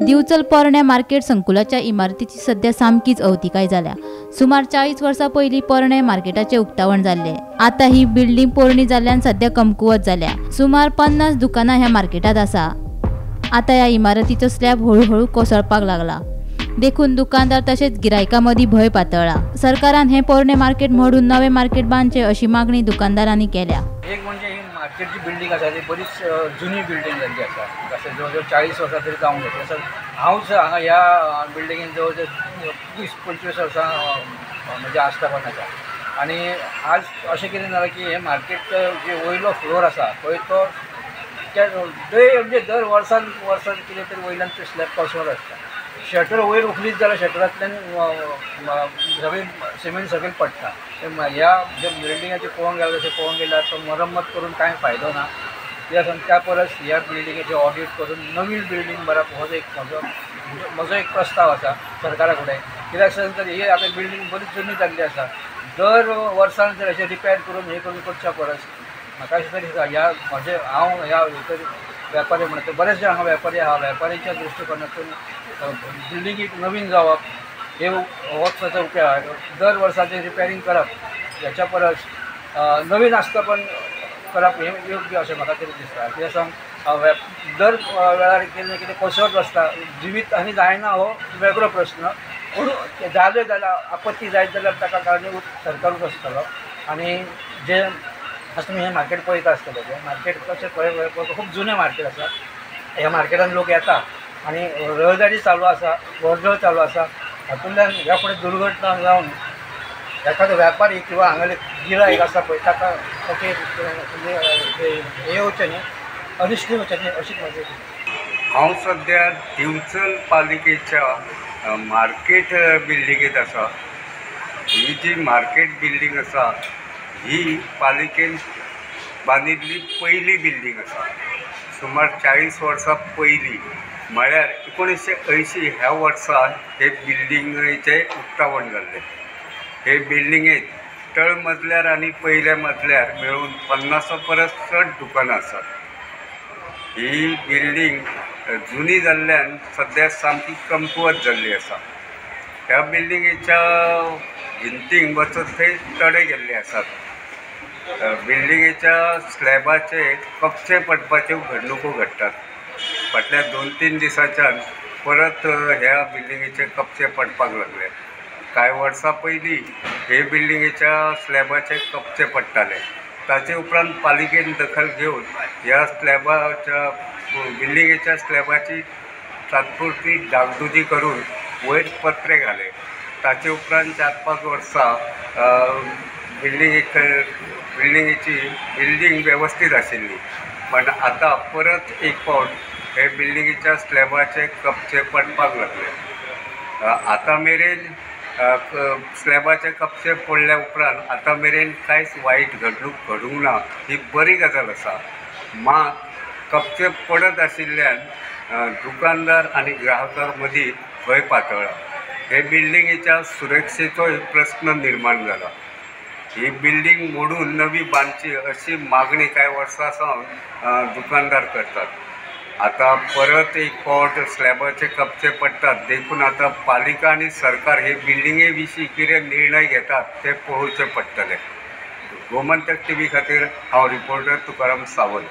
दिवचल पोरण्या मार्केट संकुलाच्या इमारतीची सध्या सामकीच अवतिकाय जाल्या. सुमार 40 वर्सां पयलीं पोरणे मार्केटाचें उक्तावण जाल्लें. आतां ही बिल्डींग पोरणी जाल्ल्यान सध्या कमकुवत जाल्या. सुमार 50 दुकानां ह्या मार्केटांत आसा. आतां ह्या इमारतीचो स्लॅब हळूहळू कोसळपाक लागला. देखून दुकानदार तशेंच गिरायकां मदीं भंय पातळ्ळा. सरकारान हें पोरणें मार्केट मोडून नवें मार्केट बांदचें अशी मागणी दुकानदारांनी केल्या. एक म्हणजे ही मार्केटची बिल्डींग आसा ती बरीच जुनी बिल्डींग जाल्ली आसा. अशें जवळ जवळ 40 वर्सां तरी जावंक जाय. हांवच हांगा ह्या बिल्डिंगेन जवळ जवळ 20-25 वर्सां म्हणजे आस्थापन आसा. आनी आज अशें कितें जालां की हें मार्केट जे वयलो फ्लोर आसा पळय तो म्हणजे दर वर्सान वर्सान कितें तरी वयल्यान ते स्लॅब कोसळत आसता. शटर वयर उखलीत जाल्यार शटरांतल्यान सगळें सिमेंट सगळें पडटा. ह्या जे बिल्डिंगाचें पळोवंक गेल्यार तशें पळोवंक गेल्यार तो मरम्मत करून कांय फायदो ना. कित्याक त्या परस ह्या बिल्डिंगेचें ऑडिट करून नवीन बिल्डींग भरप हो एक म्हजो एक प्रस्ताव आसा सरकारा कडेन. कित्याक सांग तर ही आतां बिल्डींग बरीच जुनी जाल्ली आसा. दर वर्सान जर अशें रिपेर करून हें करून करच्या परस म्हाका अशें तरी ह्या म्हजें हांव ह्या भितर वेपारी म्हणटा बरेचशे हांगा वेपारी आहा. वेपारीच्या दृश्टिकोनातून बिल्डिंग नवीन जावप हे होच ताचो उपाय आहा. दर वर्साचें रिपेरींग करप ह्याच्या परस नवीन आस्थापन करप हें योग्य अशें म्हाका तरी दिसता. कित्याक सांग दर वेळार कितें ना कितें कोसळत आसता. जिवीत आनी जायना हो वेगळो प्रस्न, पूण जालें जाल्यार आपत्ती जायत जाल्यार ताका कारणीभूत सरकारूच आसतलो. आनी जे आतां तुमी हें मार्केट पळयता आसतलें, हें मार्केट कशें पळय खूब जुनें मार्केट आसा. ह्या मार्केटान लोक येता आनी रहदारी चालू आसा, वर्दळ चालू आसा. हातूंतल्यान ह्या फुडें दुर्घटना जावन एखादो व्यापारी किंवा हांगाले गिरायक आसा पळय ताका ताचेर हें येवचें न्ही, अनिश्ट येवचें न्ही अशीच म्हजी. हांव सद्या दिवचल पालिकेच्या मार्केट बिल्डिंगेंत आसा. ही जी मार्केट बिल्डींग आसा ही पालिकेन बांदिल्ली पयली बिल्डींग आसा. सुमार 40 वर्सां पयलीं म्हळ्यार 1980 ह्या वर्सा हे बिल्डिंगेचें उक्तावण जाल्लें. हे बिल्डिंगेंत तळ मजल्यार आनी पयल्या मजल्यार मेळून 50 परस चड दुकानां आसात. ही बिल्डींग जुनी जाल्ल्यान सद्या सामकी कमकुवत जाल्ली आसा. ह्या बिल्डिंगेच्या भिंतींक वचत थंय तडे गेल्ले आसात. बिल्डिंगेच्या स्लॅबाचे कपचे पडपाच्यो घडणुको घडटात. फाटल्या 2-3 दिसांच्यान परत ह्या बिल्डिंगेचे कपचे पडपाक लागले. कांय वर्सां पयलीं हे बिल्डिंगेच्या स्लॅबाचे कपचे पडटाले. ताचे उपरांत पालिकेन दखल घेवन ह्या स्लॅबाच्या बिल्डिंगेच्या स्लॅबाची तात्पुरती डागडुजी करून वयर पत्रे घाले. ताचे उपरांत 4-5 वर्सां बिल्डिंगेची बिल्डींग वेवस्थीत आशिल्ली, पण आतां परत एक फावट हे बिल्डिंगेच्या स्लॅबाचे कपचे पडपाक लागले. आतां मेरेन स्लॅबाचे कपचे पडल्या उपरांत आतां मेरेन कांयच वायट घडणूक घडूंक ना, ही बरी गजाल आसा. मात कपचे पडत आशिल्ल्यान दुकानदार आनी ग्राहकां मदीं भंय पातळ्ळा. हे बिल्डिंगेच्या सुरक्षेचोय प्रस्न निर्माण जाला. ही बिल्डींग मोडून नवी बांदची अशी मागणी कांय वर्सां सावन दुकानदार करतात. आतां परत एक फावट स्लॅबाचे कपचे पडटात, देखून आतां पालिका आनी सरकार हे बिल्डिंगे विशीं कितें निर्णय घेतात ते पळोवचें पडटलें. गोमंतक टीव्ही खातीर हांव रिपोर्टर तुकाराम सावंत.